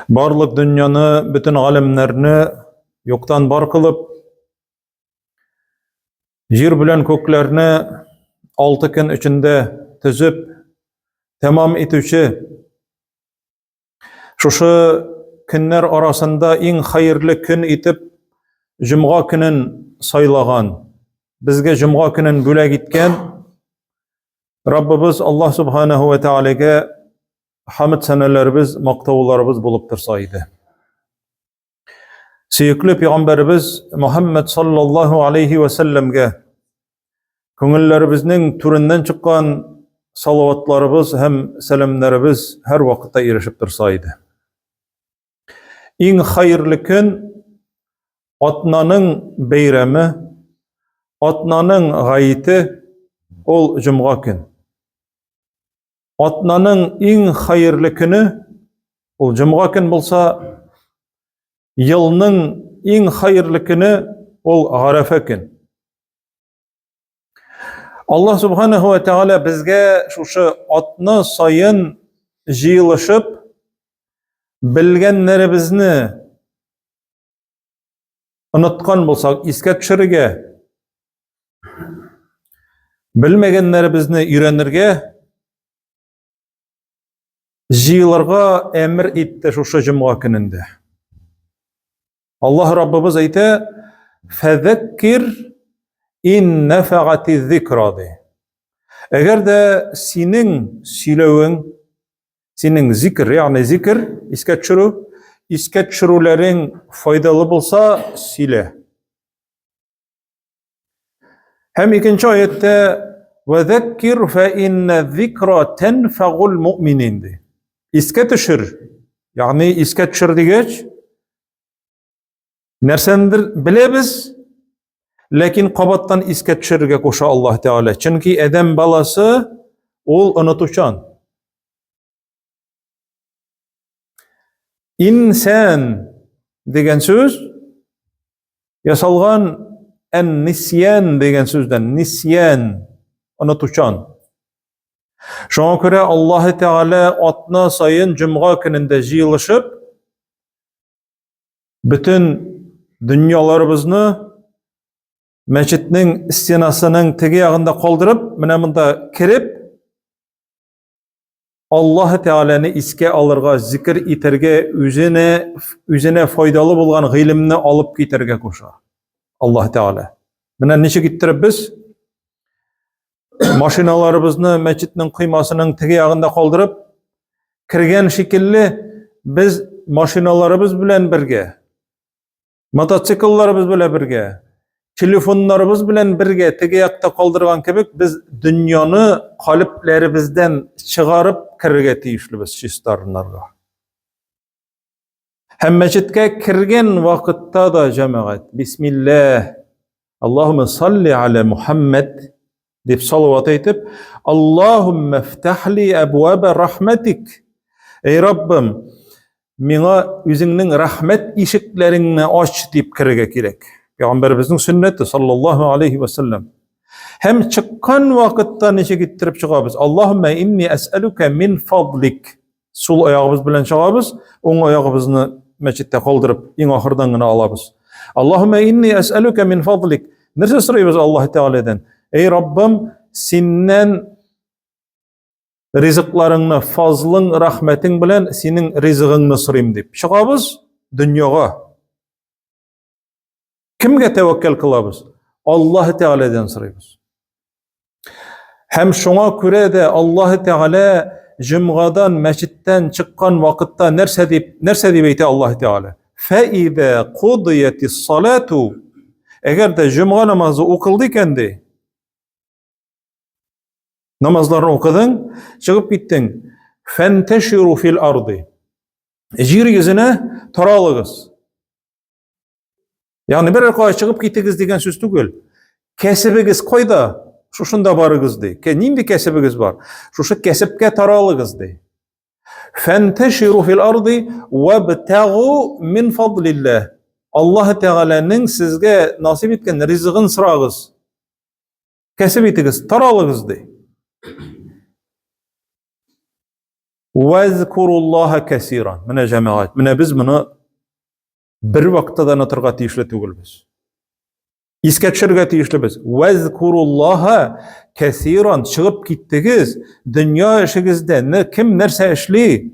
Барлык дөньяны, бөтен галәмнәрне юктан бар кылып, җир белән күкләрне алты көн эчендә төзеп, тәмам итүче шушы көннәр арасында иң хәерле көн итеп җомга көнен сайлаган, безгә җомга көнен бүләк иткән Раббыбыз Аллаһ субханаһу ва таалагә хамд сәнәләребез, мактауларыбыз булып торса иде. Сөекле пәйгамбәребез Мухаммад саллаллаһу алейхи ва сәлләмгә күңелләребезнең түреннән чыккан салаватларыбыз һәм сәламнәребез һәр вакытта ирешеп торса иде. Иң хәерле көн атнаның бәйрәме, атнаның гаете ул җомга көн. Атнаның иң хәерле көне ул җомга көн булса, елның иң хәерле көне ул Гарәфә көн. Аллаһ субханаһу ва тааля безгә шушы атна саен җыелышып белгәннәребезне оныткан булсак, искә төшерергә, белмәгәннәребезне өйрәнергә, җыелырга әмер итте шушы җомга көнендә. Аллаһ Раббыбыз әйтә, "Фәзәккир ин нафагати зикра" ди. Әгәр дә синең сөйләвең, синең зикр, ягъни зикр, искә төшерү, искә төшерүләрең файдалы булса, сөйлә. Һәм икенче аятта "Вәзәккир фә инна зикра тәнфагул муъминин" ди. Искә төшер. Ягъни искә төшер дигәч, нәрсәндер беләбез, ләкин кабаттан искә төшерергә куша Аллаһ Тәгалә. Чөнки адәм баласы ул онытучан. Инсан дигән сүз ясалган ән-нисьян дигән сүздән, нисьян онытучан. Шуңа күрә Аллаһ Тәгалә атна саен җомга көнендә җыелышып, бөтен дөньяларыбызны мәчетнең стенасының теге ягында калдырып, менә монда кереп, Аллаһ Тәгаләне искә алырга, зикер итәргә, үзенә үзенә файдалы булган гыйлемне алып китәргә куша. Аллаһ Тәгалә. Менә ничек иттереп без машиналарыбызны мәчетнең коймасының теге ягында калдырып, кергән шикелле без машиналарыбыз белән бергә Мотоциклларыбыз белән бергә, телефоннарыбыз белән бергә теге якта калдырган кебек, без дөньяны калепләребездән чыгарып керергә тиешлебез чистарынырга. Һәм мәчеткә кергән вакытта да җәмәгать, бисмилләһ, Аллаһумма салли аля Мухаммад дип салават әйтеп, Аллаһумма фтахли әбваба рахматик. Эй Раббым, миңа үзеңнең рәхмәт ишекләреңне ач дип керергә кирәк. Пәйгамбәребезнең сөннәте саллаллаһу алейхи ва саллям. Һәм чыккан вакытта ничек иттереп чыгабыз? Аллаһумма инни әсәлүкә мин фадлик. Сул аягыбыз белән чыгабыз, уң аягыбызны мәчеттә калдырып, иң ахырдан гына алабыз. Аллаһумма инни әсәлүкә мин фадлик. Нәрсә сорыйбыз Аллаһ Тәгаләдән? Эй Раббым, синнән ризыкларыңны, фазлың, рәхмәтең белән синең ризыгыңны сорыйм дип. Чыгабыз дөньяга. Кемгә тәвәккәл кылабыз? Аллаһ Тәгаләдән сорыйбыз. Һәм шуңа күрә дә Аллаһ Тәгалә җомгадан мәчеттән чыккан вакытта нәрсә дип, нәрсә дип әйтә Аллаһ Тәгалә? Фәидә кудиятис салату. Әгәр дә җомга намазы укылды икән ди, намазларын укыдың, чыгып киттең. Фәнтәширу фил арды. Җир йөзенә таралыгыз. Ягъни бер кая чыгып китегез дигән сүз түгел. Кәсебегез кайда? Шушында барыгыз ди. Нинди кәсебегез бар? Шушы кәсепкә таралыгыз ди. Фанташиру фил арди вабтагу мин фадлиллаһ. Аллаһ Тәгаләнең сезгә насыйп иткән ризыгын сорагыз. Кәсеп итегез, таралыгыз ди. Вәзкуруллаһа кәсиран. Менә җәмәгать, менә без моны бер вакытта да онытырга тиешле түгелбез. Искә төшерергә тиешлебез. Вәзкуруллаһа кәсиран. Чыгып киттегез, дөнья эшегездә кем нәрсә эшли?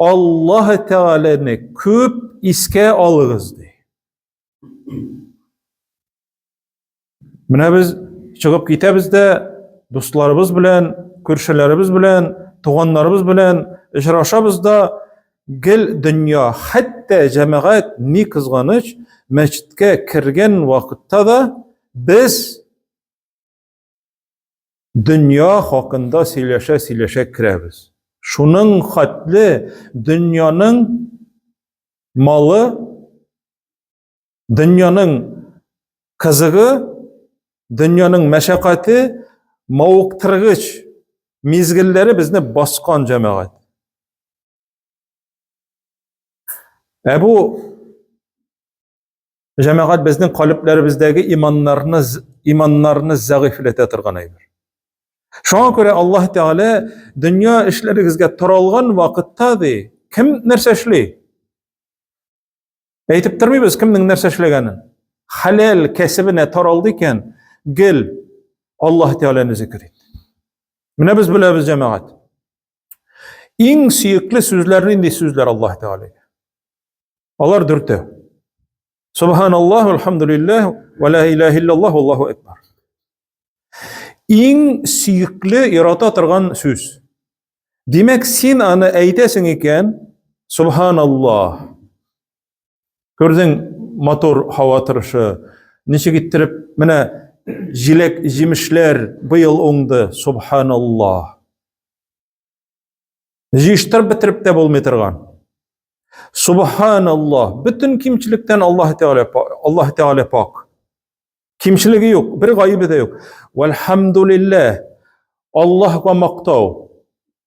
Аллаһ Тәгаләне күп искә алыгыз ди. Менә без чыгып китәбез дә дусларыбыз белән, күршеләребез белән, туганнарыбыз белән очрашабыз да гел дөнья, хәтта җәмәгать ни кызганыч, мәчеткә кергән вакытта да без дөнья хакында сөйләшә-сөйләшә керәбез. Шуның хәтле дөньяның малы Дөньяның кызыгы, дөньяның мәшәкате, мавыктыргыч мизгелләре безне баскан җәмәгать. Ә бу җәмәгать безнең калебләребездәге иманнарны иманнарны зәгыйфьләтә торган әйбер. Шуңа күрә Аллаһ Тәгалә дөнья эшләрегезгә таралган вакытта ди, кем нәрсә эшли? Әйтеп тормыйбыз кемнең нәрсә эшләгәнен. Хәләл кәсебенә таралды икән, гел Аллаһ Тәгаләне зикр ит. Менә без беләбез җәмәгать. Иң сөекле сүзләр нинди сүзләр Аллаһ Тәгаләгә? Алар дүртәү. Субханаллаһ, альхамдулиллаһ, ва ла илаһа иллаллаһ, валлаһу акбар. Иң сөекле, ярата торган сүз. Димәк, син аны әйтәсең икән, субханаллаһ. Күрдең матур һава торышы, ничек иттереп, менә җиләк җимешләр быел уңды, субханаллаһ. Җыештырып бетереп тә булмый торган. Субханаллаһ, бөтен кимчелектән Аллаһ Тәгалә Аллаһ Тәгалә пак. Кимчелеге юк, бер гаебе дә юк. Вәлхамдулилләһ. Аллаһка мактау.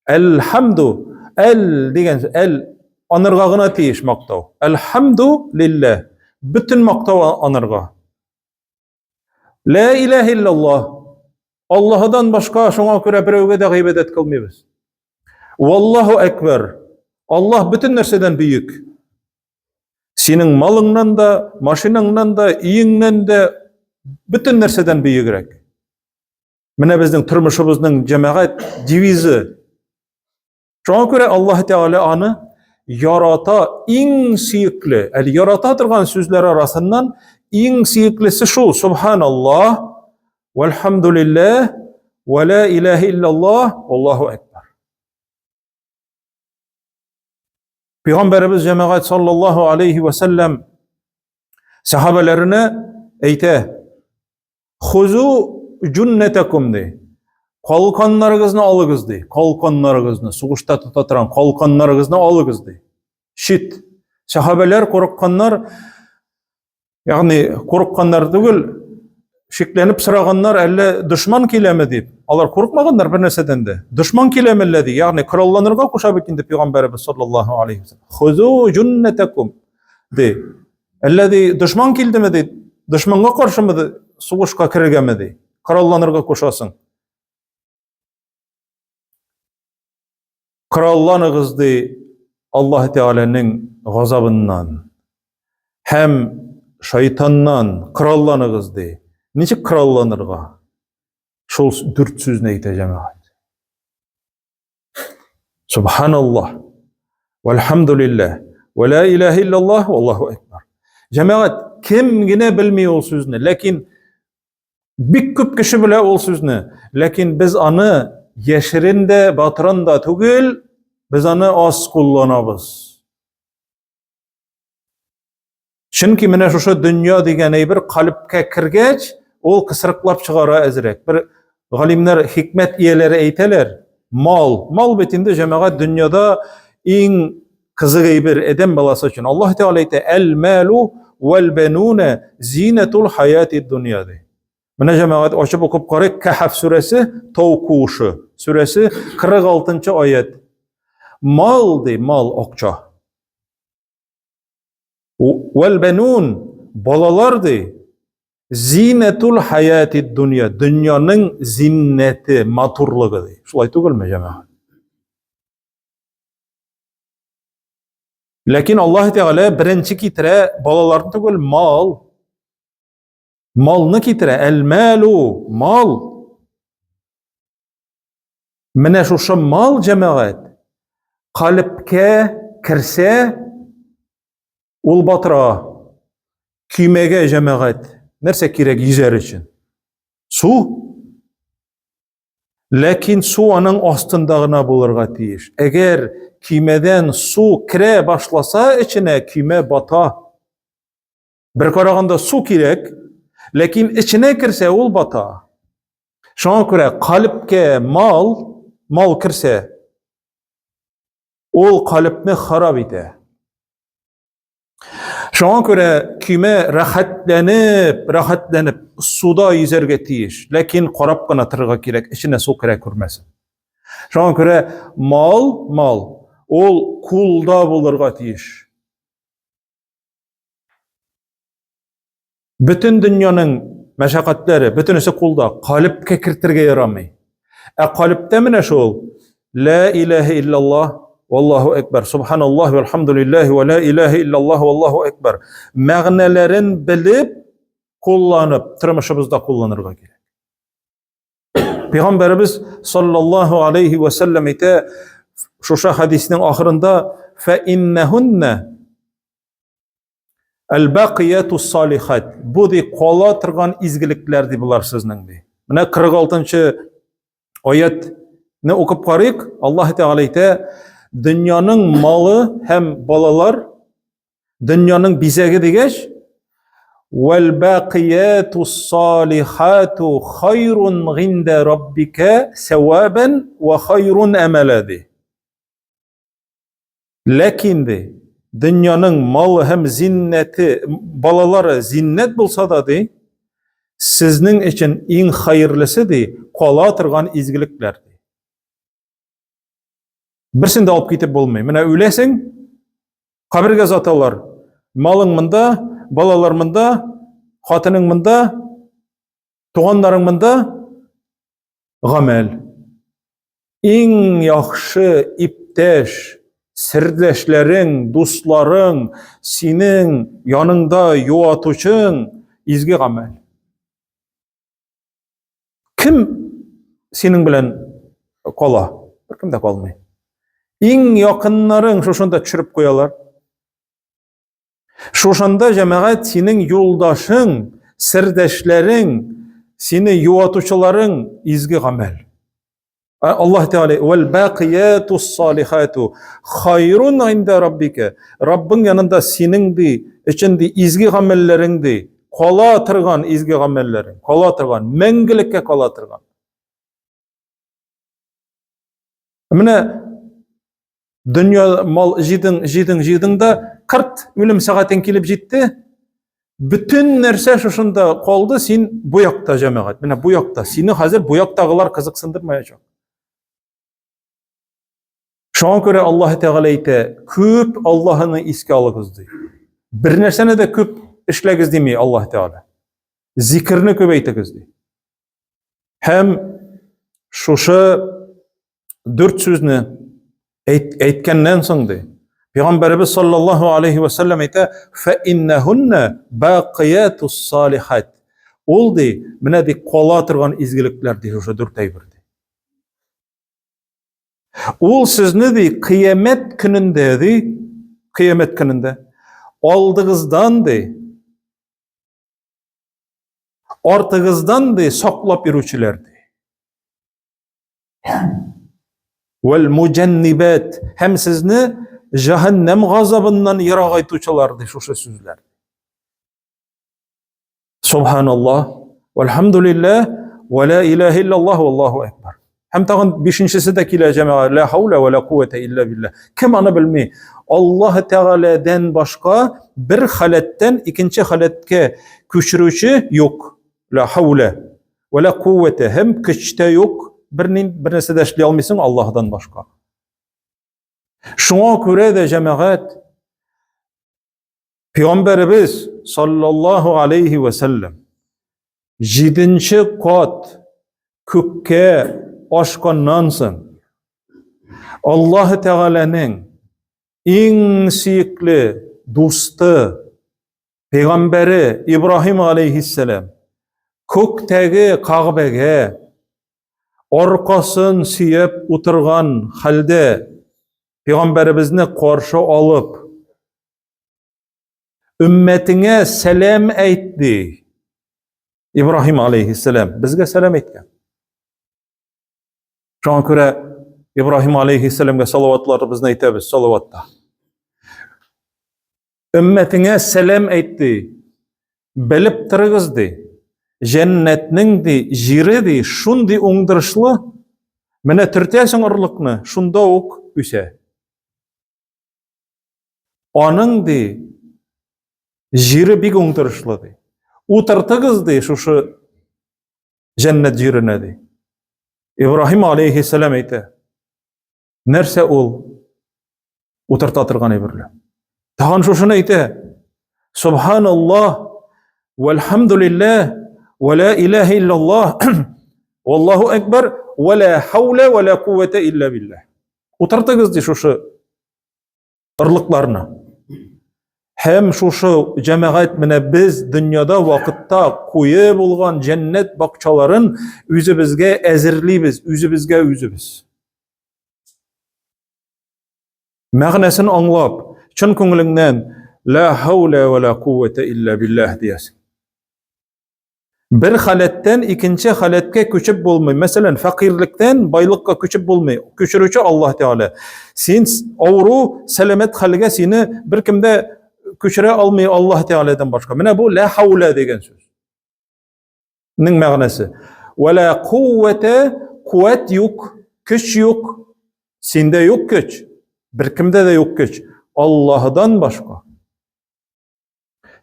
Әлхамду, әл дигән әл анырга гына тиеш мактау. Әлхамду лилләһ. Бөтен мактау анырга. Ла илаһ иллаллаһ. Аллаһыдан башка шуңа күрә берәүгә дә гыйбадәт кылмыйбыз. Валлаһу әкбәр. Аллаһ бөтен нәрсәдән бөек. Синең малыңнан да, машинаңнан да, өеңнән дә бөтен нәрсәдән бөегрәк. Менә безнең тормышыбызның җәмәгать девизы. Шуңа күрә Аллаһ Тәгалә аны ярата иң сөекле, әле ярата торган сүзләр арасыннан иң сөеклесе шул субханаллаһ вәлхамдулиллаһ вә ла илаһа иллаллаһ валлаһу акбар. Пәйгамбәребез җәмәгать саллаллаһу алейхи ва саллям сахабаларына әйтә: "Хузу җуннатакум" ди. Калканнарыгызны алыгыз ди. Калканнарыгызны, сугышта тота торган калканнарыгызны алыгыз ди. Щит. Сахабалар курыкканнар, Ягъни курыкканнар түгел, шикләнеп сораганнар, әллә дошман киләме дип. Алар курыкмаганнар бер нәрсәдән дә. Дошман киләме әллә ди. Ягъни коралланырга куша бит инде пәйгамбәребез саллаллаһу алейхи вәсәлләм. Хузу җуннатакум ди. Әллә ди дошман килдеме ди? Дошманга каршымы ди? Сугышка керергәме ди? Коралланырга кушасың. Коралланыгыз ди Аллаһ Тәгаләнең газабыннан һәм шайтаннан коралланыгыз ди. Ничек коралланырга? Шул дүрт сүзне әйтә җәмәгать. Субханаллаһ. Вальхамдулиллаһ. Ва ла илаһа иллаллаһ, валлаһу акбар. Җәмәгать, кем генә белми ул сүзне, ләкин Бик күп кеше белә ул сүзне, ләкин без аны яшерен дә, батырын да түгел, без аны аз кулланабыз. Чөнки менә шушы дөнья дигән әйбер калебкә кергәч, ул кысрыклап чыгара әзрәк. Бер галимнәр, хикмәт ияләре әйтәләр, мал, мал бит инде җәмәгать дөньяда иң кызык әйбер адәм баласы өчен. Аллаһ Тәгалә әйтә, әл-малу вәл-бануна зинатул хаяти дөнья ди. Менә җәмәгать ачып укып карыйк, Кәһф сүрәсе, тау куышы сүрәсе 46 аят. Мал ди, мал акча. Вәл-банун балалар ди. Зинатул хаяти дөнья, дөньяның зиннәте, матурлыгы ди. Шулай түгелме, җәмәгать? Ләкин Аллаһ Тәгалә беренче китерә балаларны түгел, мал. Малны китерә, әл-малу, мал. Менә шушы мал җәмәгать калебкә керсә, ул батыра. Көймәгә җәмәгать нәрсә кирәк йөзәр өчен? Су. Ләкин су аның астында гына булырга тиеш. Әгәр көймәдән су керә башласа эченә, көймә бата. Бер караганда су кирәк, ләкин эченә керсә ул бата. Шуңа күрә калебкә мал, мал керсә, ул калебне харап итә. Шуңа күрә көймә рәхәтләнеп, рәхәтләнеп суда йөзәргә тиеш. Ләкин карап кына торырга кирәк, эченә су керә күрмәсен. Шуңа күрә мал, мал, ул кулда булырга тиеш. Бөтен дөньяның мәшәкатьләре, бөтенесе кулда, калебкә кертергә ярамый. Ә калебтә менә шул ла илаһа иллаллаһ валлаһу акбар, субханаллаһ вальхамдулиллаһ ва ла илаһа иллаллаһ валлаһу акбар. Мәгънәләрен белеп, кулланып, тормышыбызда кулланырга кирәк. Пәйгамбәребез саллаллаһу алейхи ва саллям әйтә, шушы хәдиснең ахырында фа иннахунна Әл-бакияту салихат. Бу ди кала торган изгелекләр ди болар сезнең ди. Менә 46-нчы аятны укып карыйк. Аллаһ Тәгалә әйтә, дөньяның малы һәм балалар дөньяның бизәге дигәч, вәл бакияту салихату хайрун гинда раббика савабан ва хайрун амала ди. Ләкин ди, дөньяның малы һәм зиннәте, балалары зиннәт булса да ди, сезнең өчен иң хәерлесе ди, кала торган изгелекләр ди. Берсен дә алып китеп булмый. Менә үләсең, кабергә озаталар. Малың монда, балалар монда, хатының монда, туганнарың монда, Гамәл. Иң яхшы иптәш, сердәшләрең, дусларың, синең яныңда юатучың изге гамәл. Кем синең белән кала? Беркем дә калмый. Иң якыннарың шушында төшереп куялар. Шушында җәмәгать синең юлдашың, сердәшләрең, сине юатучыларың изге гамәл. Аллаһ Тәгалә вәл бақиятус салихату хайрун инда раббика. Раббың янында синең ди, өчен ди изге гамәлләрең ди, кала торган изге гамәлләрең, кала торган, мәңгелеккә кала торган. Менә дөнья мал җыйдың, җыйдың, җыйдың да, кырт үлем сәгатең килеп җитте. Бөтен нәрсә шушында калды, син бу якта җәмәгать. Менә бу якта. Сине хәзер бу яктагылар кызыксындырмаячак. Шуңа күрә Аллаһ Тәгалә әйтә, күп Аллаһны искә алыгыз ди. Бер нәрсәне дә күп эшләгез дими Аллаһ Тәгалә. Зикерне күп әйтегез ди. Һәм шушы дүрт сүзне әйт, әйткәннән соң ди, Пәйгамбәребез саллаллаһу алейхи ва саллям әйтә, "Фа иннахунна бақиятус салихат." Ул ди, менә ди кала торган изгелекләр ди шушы дүрт әйбер ди. Ул сезне ди кыямәт көнендә ди, кыямәт көнендә алдыгыздан ди Артыгыздан ди саклап йөрүчеләр ди. Вәл муҗаннибат һәм сезне җәһәннәм газабыннан ерагайтучылар ди шушы сүзләр. Субханаллаһ, вальхамдулиллаһ, ва ла илаһа иллаллаһ, валлаһу акбар. Һәм тагын бишенчесе дә килә җәмәгать, ла хауля ва ла куввата илля биллаһ. Кем аны белми? Аллаһ Тәгаләдән башка бер халәттән икенче халәткә күчерүче юк. Ла хауля ва ла куввата һәм көч тә юк. Бер бер нәрсә дә эшли алмыйсың Аллаһдан башка. Шуңа күрә дә җәмәгать Пәйгамбәребез саллаллаһу алейхи ва сәлләм җиденче кат күккә ашканнан соң Аллаһ Тәгаләнең иң сөекле дусты, пәйгамбәре Ибраһим алейхиссәлам күктәге Кагъбәгә аркасын сөяп утырган хәлдә пәйгамбәребезне каршы алып, Өммәтеңә сәлам әйт, ди. Ибраһим алейхиссәлам безгә сәлам әйткән. Шуңа күрә Ибраһим алейхиссәламгә салаватларыбызны әйтәбез, салаватта. Өммәтеңә сәлам әйт, ди. Белеп торыгыз, ди. Җәннәтнең, ди, җире, ди, шундый уңдырышлы. Менә төртәсең орлыкны, шунда ук үсә. Аның, ди, җире бик уңдырышлы, ди. Утыртыгыз, ди, шушы җәннәт җиренә, ди. Ибраһим алейхиссәлам әйтә. Нәрсә ул утырта торган әйберләр? Тагын шушыны әйтә. Субханаллаһ вәлхамдулиллаһ вә ла илаһа иллаллаһ валлаһу акбар вә ла хаула вә ла куввата илля биллаһ. Утыртыгыз ди шушы орлыкларны. Һәм шушы җәмәгать менә без дөньяда вакытта куе булган җәннәт бакчаларын үзебезгә әзерлибез, үзебезгә үзебез. Мәгънәсен аңлап, чын күңелеңнән ла хауля ва ла куввата илля биллаһ диясең. Бер халәттән икенче халәткә күчеп булмый. Мәсәлән, фәкыйрьлектән байлыкка күчеп булмый. Күчерүче Аллаһ Тәгалә. Син авыру, сәламәт хәлгә сине беркем дә күчерә алмый Аллаһ Тәгаләдән башка. Менә бу ла хауля дигән сүз. Нең мәгънәсе. Ва ла куввата, куәт юк, көч юк. Синдә юк көч. Беркемдә дә юк көч. Аллаһдан башка.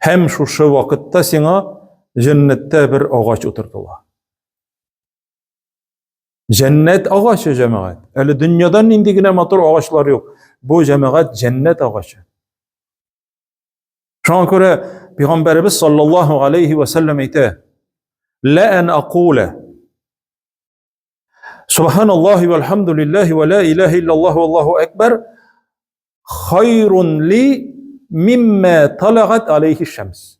Һәм шушы вакытта сиңа җәннәттә бер агач утыртыла. Җәннәт агачы, җәмәгать. Әле дөньяда нинди генә матур агачлар юк. Бу җәмәгать җәннәт агачы. Шуңа күрә Пәйгамбәребез саллаллаһу алейхи ва сәлләм әйтә: "Ла ан акула Субханаллахи вальхамдулиллахи ва ла илаһа иллаллаху валлаху акбар хайрун ли мимма талагат алейхи шамс.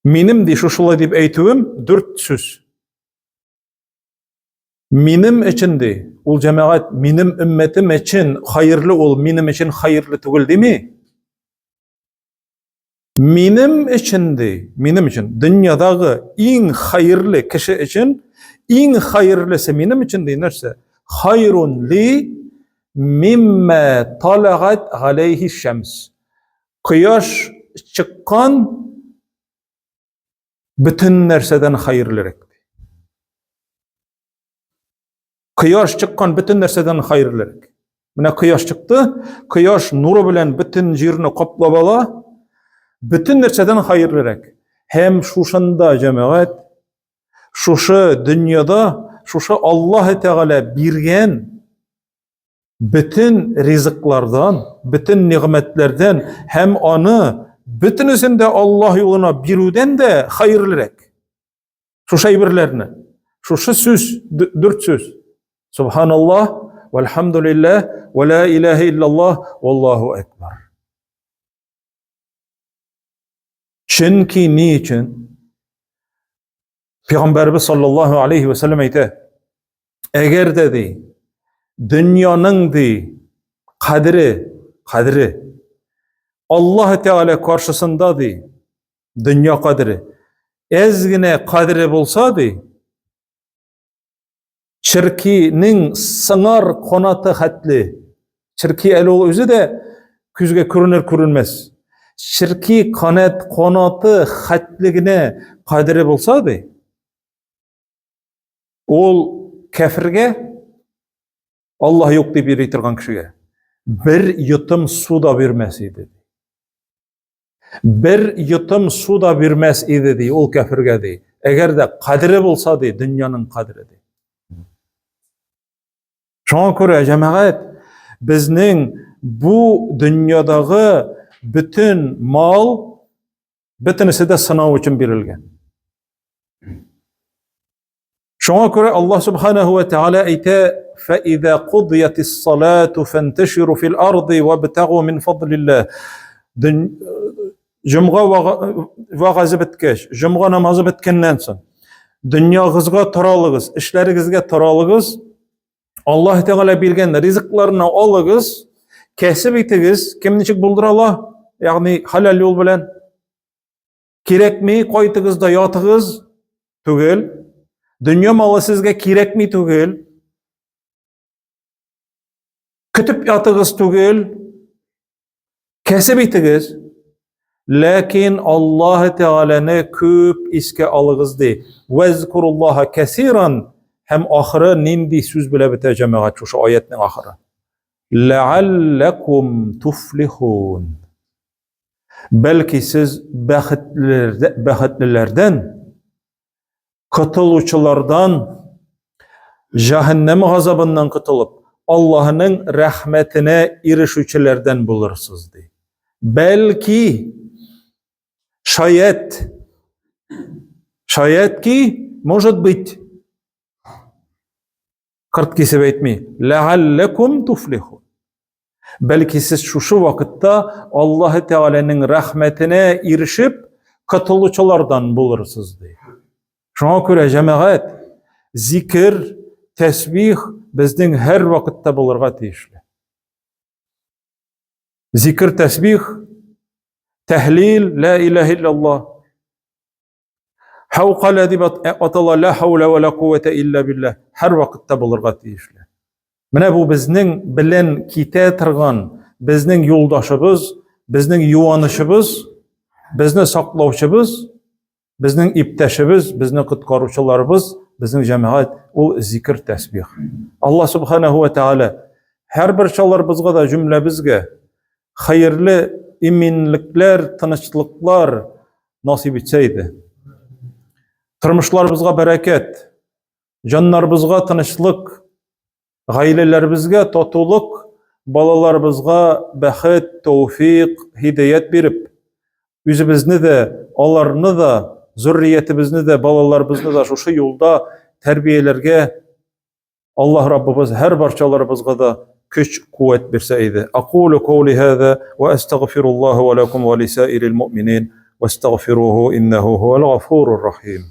Минем ди шушылай дип әйтүем дүрт сүз. Минем өчен ди, ул җәмәгать минем өммәтем өчен хәерле ул, минем өчен хәерле түгел дими. Минем өчен ди, минем өчен, дөньядагы иң хәерле кеше өчен, иң хәерлесе минем өчен ди нәрсә? Хайрун ли мимма талагат галәйһи шәмс. Кояш чыккан бөтен нәрсәдән хәерлерәк. Кояш чыккан бөтен нәрсәдән хәерлерәк. Менә кояш чыкты, кояш нуры белән бөтен җирне каплап ала, бөтен нәрсәдән хәерлерәк. Һәм шушында җәмәгать, шушы дөньяда, шушы Аллаһ Тәгалә биргән бөтен ризыклардан, бөтен нигъмәтләрдән һәм аны бөтенесен дә Аллаһ юлына бирүдән дә хәерлерәк. Шушы әйберләрне, шушы сүз, дүрт сүз. Субханаллах, вальхамдулиллах, ва ла илаһа иллаллах, валлаху акбар. Чөнки ни өчен? Пәйгамбәрбез саллаллаһу алейхи ва саллям әйтә, әгәр дә ди, дөньяның ди кадере, кадере Аллаһ Тәгалә каршысында ди, дөнья кадере әз генә кадере булса ди, черкинең сыңар канаты хәтле, черки әле ул үзе дә күзгә күренер күренмәс, черки канат канаты хәтле генә кадере булса ди, ул кәфергә Аллаһ юк дип йөри торган кешегә бер йотым су да бирмәс иде. Бер йотым су да бирмәс иде, ди, ул кәфергә, ди. Әгәр дә кадере булса, ди, дөньяның кадере, ди. Шуңа күрә, җәмәгать, безнең бу дөньядагы бөтен мал, бөтенесе дә сынау өчен бирелгән. Шуңа күрә Аллаһ субханаһу ва тааля әйтә: фәизә кудиятис салату фанташиру фил арди вабтагу мин фадлиллаһ. Җомга вәгазе беткәч, җомга намазы беткәннән соң, дөньягызга таралыгыз, эшләрегезгә таралыгыз, Аллаһ Тәгалә биргән ризыкларны алыгыз, кәсеп итегез, кем ничек булдыра ала, ягъни хәләл юл белән. Кирәкми, кайтыгыз да ятыгыз түгел. Дөнья малы сезгә кирәкми түгел. Көтеп ятыгыз түгел. Кәсеп итегез. Ләкин Аллаһ Тәгаләне күп искә алыгыз ди. Вәзкуруллаһа кәсиран һәм ахыры нинди сүз белән бетә җәмәгать шушы аятның ахыры. Ләалләкум туфлихун. Бәлки сез бәхетлеләрдән, котылучылардан, җәһәннәм газабыннан котылып, Аллаһының рәхмәтенә ирешүчеләрдән булырсыз, ди. Бәлки, шаять, шаять ки, может быть, кырт кисеп әйтми, ләгалләкум туфлихун. Бәлки сез шушы вакытта Аллаһы Тәгаләнең рәхмәтенә ирешеп, котылучылардан булырсыз, ди. Шуңа күрә җәмәгать, зикер, тәсбих безнең һәр вакытта булырга тиешле. Зикер, тәсбих, тәһлил, ла илаһ иллаллаһ. Хәүкалә дип атала, ла хәүлә вә ла кувәтә илля билләһ. Һәр вакытта булырга тиешле. Менә бу безнең белән китә торган, безнең юлдашыбыз, безнең юанычыбыз, безне саклаучыбыз, безнең иптәшебез, безне коткаручыларыбыз, безнең җәмәгать ул зикер тәсбих. Алла субханаху ва тааля һәрбер чаларыбызга да җөмләбезгә хәерле иминлекләр, тынычлыклар насыйп итсә иде. Тормышларыбызга бәрәкәт, җаннарыбызга тынычлык, гаиләләребезгә татулык, балаларыбызга бәхет, тәүфик, һидаят биреп, үзебезне дә, аларны да, зөрриятебезне дә, балаларыбызны да шушы юлда тәрбияләргә Аллаһ Раббыбыз һәр барчаларыбызга да көч, куәт бирсә иде. Акулу каули һаза ва астагфируллаһа ва лакум ва лисаирил муъминин вастагфируху иннаху хуал гафурур рахим.